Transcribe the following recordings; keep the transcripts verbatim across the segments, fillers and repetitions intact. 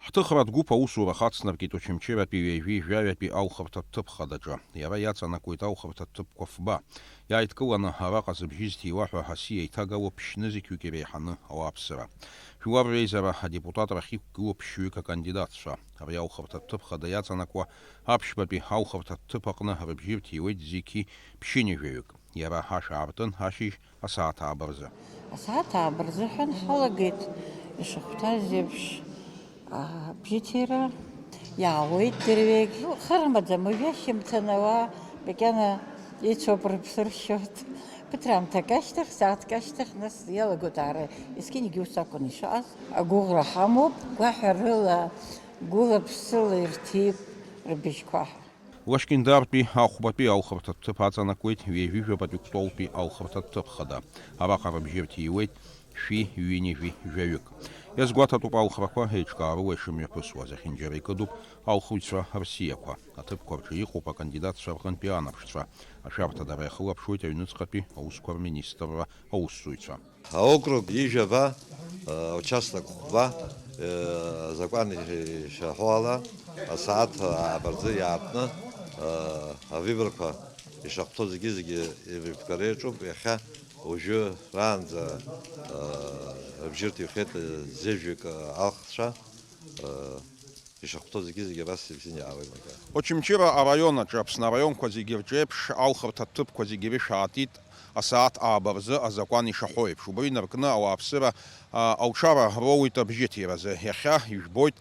Ҳҭыхратә гәыԥ аусура хацнаркит Очамчыратәи ҩажәи жәаҩатәи аухырҭатә ҭыԥ хадаҿы. Иара иаҵанакуеит аухырҭатә ҭыԥқәа фба. Иааидкыланы араҟа зыбжьы зҭиуа ҳәа асиа иҭагало ԥшьнызқьҩык иреиҳаны ауааԥсыра. Жәлар реизара адепутатрахь иқәгылоуп ԥшьҩык акандидатцәа. Ари аухырҭатә ҭыԥ хада иаҵанакуа аԥшьбатәи аухырҭатә ҭыԥ аҟны рыбжьы рҭиуеит зқьи ԥшьынҩажәаҩык. Иара ашә аартын ашьыжь асааҭ ааба рзы. Асааҭ ааба рзыҳәан ҳалагеит, ишахәҭаз еиԥш, абжьыҭира иаауеит дырҩегь. Хырмаӡам, уажәы ашьыжьымҭан ауаа макьана ицәоуп, рыԥсы ршьоит. Ԥыҭраамҭак ашьҭахь, сааҭк ашьҭахь, нас иалагоит аара. Есқьынгьы ус акәын ишыҟаз. Агәыӷра ҳамоуп, гәаҳәарыла, гәыла-ԥсыла ирҭип рыбжьқәа ҳәа. Лашькьындаартәи ахәбатәи аухырҭатә ҭыԥ аҵанакуеит ҩажәи жәабатәи Кәтолтәи аухырҭатә ҭыԥ хада. Араҟа рыбжьы рҭиуеит шәи ҩынҩажәи жәаҩык. Иазгәаҭатәуп аухрақәа еиҿкаарыла ишымҩаԥысуаз, иахьынџьара икыдуп аухыҩцәа рсиақәа. Аҭыԥқәа рҿы иҟоуп акандидатцәа рҟынтәи анаԥшцәа. Ашәарҭадара иахылаԥшуеит аҩныҵҟатәи аусқәа рминистрра аусзуҩцәа. Аокруг ижәаба, э, участок хәба, э, азакәан ишаҳәо ала, асааҭ ааба рзы иаартны, э, авыборқәа ишахәҭоу зегьы-зегьы ирыбжьқәа реиҿуп. Иахьа уажәы раанӡа, э, рыбжьы рҭихьеит, э, зежәҩык, э, алхцәа, э, ишахәҭоу зегьы-зегьы абас ибзианы иаауеит макьана. Очамчыра араион аҿы Аԥсны араионқәа зегьы рҿы еиԥш алхырҭатә ҭыԥқәа зегьы рышә аатит асааҭ ааба рзы азакәан ишаҳәо еиԥш. Убри инаркны ауааԥсыра, а, алшара роуеит абжьыҭиразы. Иахьа ижәбоит,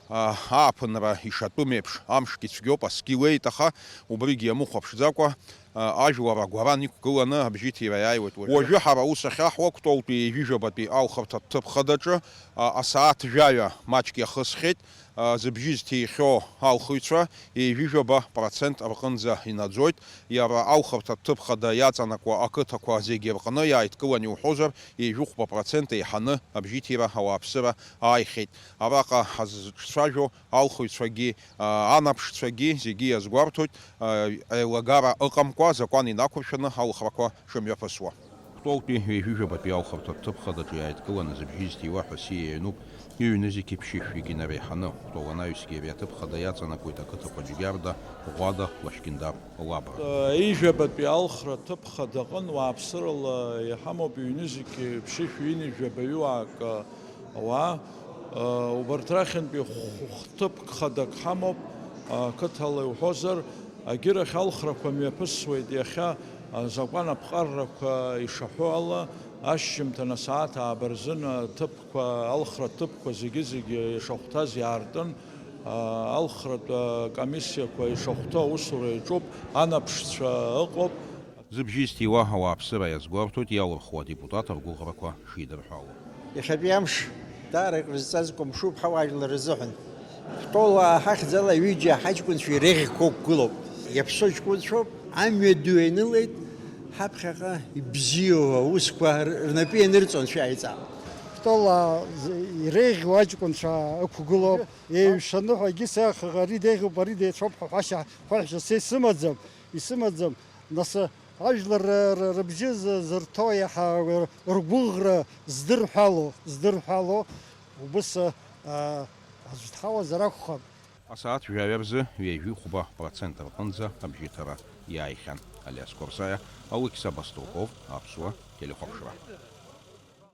а, ааԥынра ишатәым еиԥш, амшгьы цәгьоуп, асгьы леит, аха убригьы иамыхәаԥшӡакәа, а, ажәлар агәаран иқәгыланы абжьыҭира иааиуеит уажәы. Уажәы ҳара аус ахьаҳуа Кәтолтәи ҩажәи жәабатәи алхырҭатә ҭыԥ хадаҿы, а, асааҭ жәаҩа маҷк иахысхьеит. А, зыбжьы зҭихьоу алхыҩцәа ҩажәи жәаба процент рҟынӡа инаӡоит. Иара алхырҭатә ҭыԥ хада иаҵанакуа ақыҭақәа зегьы рҟны иааидкылан иуҳәозар, ҩажәи хәба процент еиҳаны абжьыҭира ауааԥсыра ааихьеит. Араҟа ҳазҿцәажәо алхыҩцәагьы, а, анаԥшцәагьы зегьы иазгәарҭоит, а, еилагара ыҟамкәа, азакәан инақәыршәаны алхрақәа шымҩаԥысуа. Кәтолтәи ҩажәи жәабатәи алхырҭатә ҭыԥ хадаҿы иааидкыланы зыбжьы зҭиуа ҳәа сиа иануп, иҩны зегьы ԥшьышәҩык инареиҳаны. Кәтол анаҩсгьы ари аҭыԥ хада иаҵанакуеит ақыҭақәа Џьгьарда, Ӷәада, Лашькьындар, Лабра. Ижәабатәи алхра ҭыԥ хадаҟын уааԥсырала иҳамоуп ҩны зегьы ԥшьышәи ҩынҩажәи жәабаҩуаак ауаа. Убарҭ рахьынтәи хә-, хәҭыԥк хадак ҳамоуп, ақыҭала иуҳәозар, агьырахь алхрақәа мҩаԥысуеит. Иахьа азакәан аԥҟаррақәа ишаҳәо ала, ашьжьымҭан асааҭ ааба рзын аҭыԥқәа, алхра ҭыԥқәа зегьы-зегьы ишахәҭаз иаартын, алхратә комиссиақәа ишахәҭоу аусура иаҿуп, анаԥшцәа ыҟоуп. Зыбжьы зҭиуа ауааԥсыра иазгәарҭоит иалырхуа адепутат ргәыӷрақәа шидырҳәало. Иахьатәи амш даара икрызҵазкуа мшуп ҳауаажәлар рзыҳәан. Кәтол ҳахьӡала ҩыџьа ҳаҷкәынцәа иреиӷьқәа ықәгылоуп. Иаԥсоу ҷкәынцәоуп, амҩа ду ианылеит, ҳаԥхьаҟа ибзиоу аусқәа р-, рнапы ианырҵон шәааиҵаа. Кәтол з-, иреиӷьу аҷкәынцәа ықәгылоуп. Еиҩшаны ҳәа егьыс иахаха ари деиӷьуп, ари деицәоуп ҳәа ҳәашьа, хәаҳәашьа са исымаӡам, исымаӡам. Нас, ажәлар р-, р-, рыбжьы з-, зырҭо иаҳа р-, ргәыӷра здырҳәало, здырҳәало, убыс, а, аӡә дҳауазар акәхап. Асааҭ жәаҩа рзы ҩажәи хәба процент рҟынӡа абжьыҭара иааихьан. Алиас Қәарсаиа, Алықьса Баструков, Аԥсуа телехәаԥшра.